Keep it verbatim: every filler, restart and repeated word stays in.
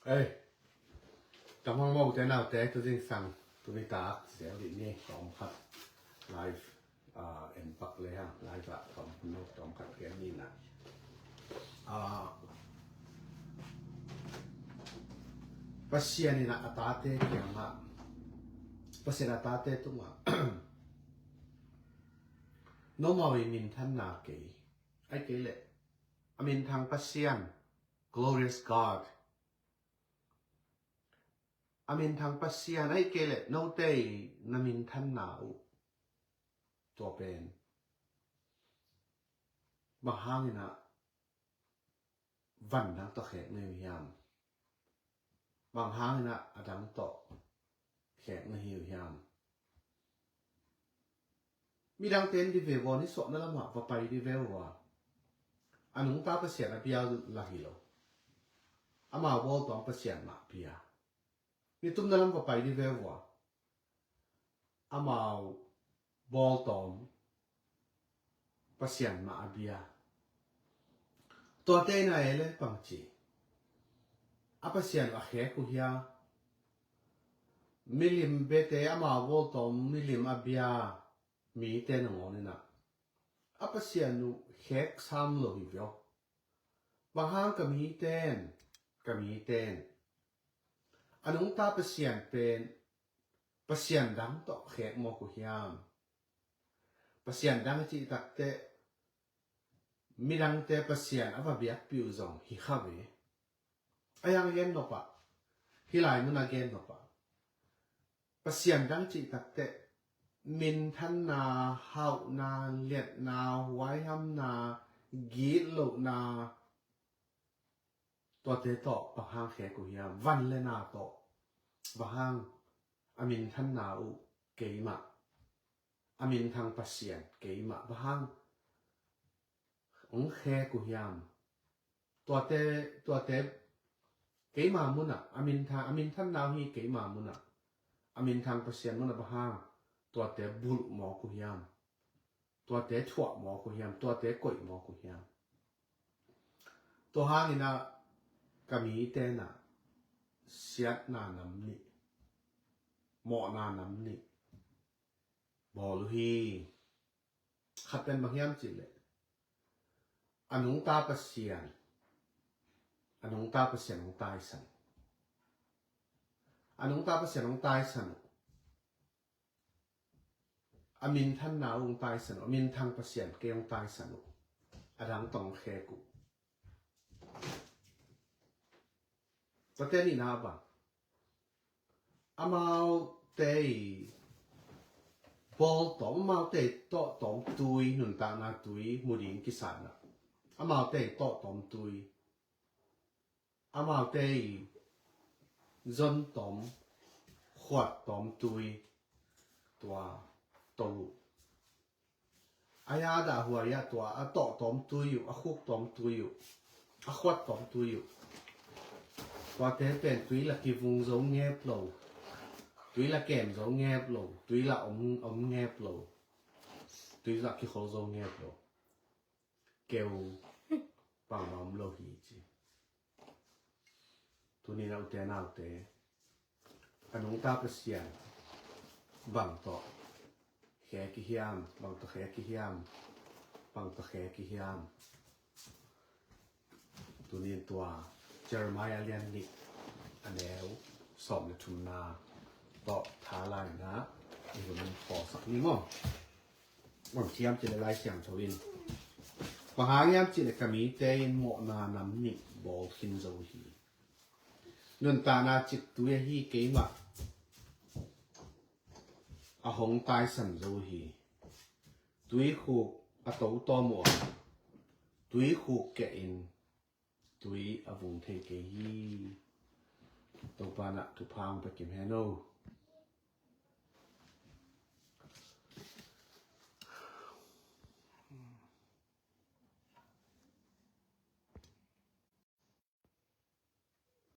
Ei, ka hmang mo ute naute, tu zingsang, tu nitak zel dih ni, tawm khat live, ah, en pak le hang, live ah tawm hun lo, tawm khat gen ni na. Ah, Pasian in a tate kiangah, Pasian a tate tungah, nomau i minthanna kei, ahih kei leh a minthang Pasian, glorious God, a minthang Pasian, ahih kei leh note i na minthanna uh, tua pen bang hangin ah van dang tawh khek na hi uh hiam? Bang hangin ah a dang tawh khek na hi uh hiam? Midangte in di ve vua, nisuahna lamah va pai di ve vua. A nungta Pasian a bia lah hi lo. Amau bawltawm Pasian mah bia. Nitumna lam va pai di ve vua. Amau bawltawm Pasian mah a bia. Tuate in a ei le bang ci, a Pasian uh a khek uh hia? Milim biate, amau bawltawm milim a bia mite nangawn in ah a Pasian uh khek sam lo hi vio. Bang hang ka mite in, ka mite in a nungta Pasian pen Pasian dang tawh khek mawk uh hiam? Pasian dang i cih takteh midangte Pasian a va biakpih uh zong hi kha ve. A hiang gen nop ah, hih lai mun a gen nop ah, Pasian dang cih takteh minthanna, hauhna, liatna, huaihamna, gitlohna, tuate tawh bang hang khek uh hiam? Van le na tawh bang hang a minthanna uh keimah, a minthang Pasian keimah bang hang hong khek uh hiam? Tuate, tuate keima munah, a mintha-, a minthanna uh hi keima munah, a minthang Pasian munah bang hang tuate bulh mawk uh hiam? Tuate thuah mawk uh hiam? Tuate koih mawk uh hiam? Tua hangin ah ka mite in ah siatna nam nih, mawhna nam nih bawl uh hi. Khat pen bang hiam cih leh, a nungta Pasian, a nungta Pasian hong taisan. A nungta Pasian hong taisan uh. A minthanna uh hong taisan uh. A minthang Pasian kei hong taisan uh. A dang tawh khek uh. Tuate nihna bang, amaute i bawltawm, amaute i tawhtawm tui, nuntakna tui mu ding kisatna, amaute i tawhtawm tui, amaute i zontawm, khuattawm tui, tua to uh. A yada huai ah tua a tawhtawm tui uh, a khuktawm tui uh, a khuattawm tui uh, tuate pen tui la kivung zo ngep lo, tui la kem zo ngep lo, tui la om, om ngep lo, tui la kikhol zo ngep lo. Keu bangmah om lo hi ci. Tuni-in a ute naute, a nungta Pasian bang tawh khek i hiam, bang tawh khek i hiam, bang tawh khek i hiam. Tuni-in tua Jeremiah lian nih a neu sawm le thumna tawh tha laina i hun kawsak ni maw. Bang hiam cih leh Lai Siangtho in, bang hang hiam cih leh ka mite in mawhna nam nih bawl khin zo hi. Nuntakna ciktui ahi keimah a hong taisan zo hi. Tuikhuk a to tawm uh a, tuikhuk keh in tui a vung thei kei hi. Topa in ah thupha hong pia kim hen aw.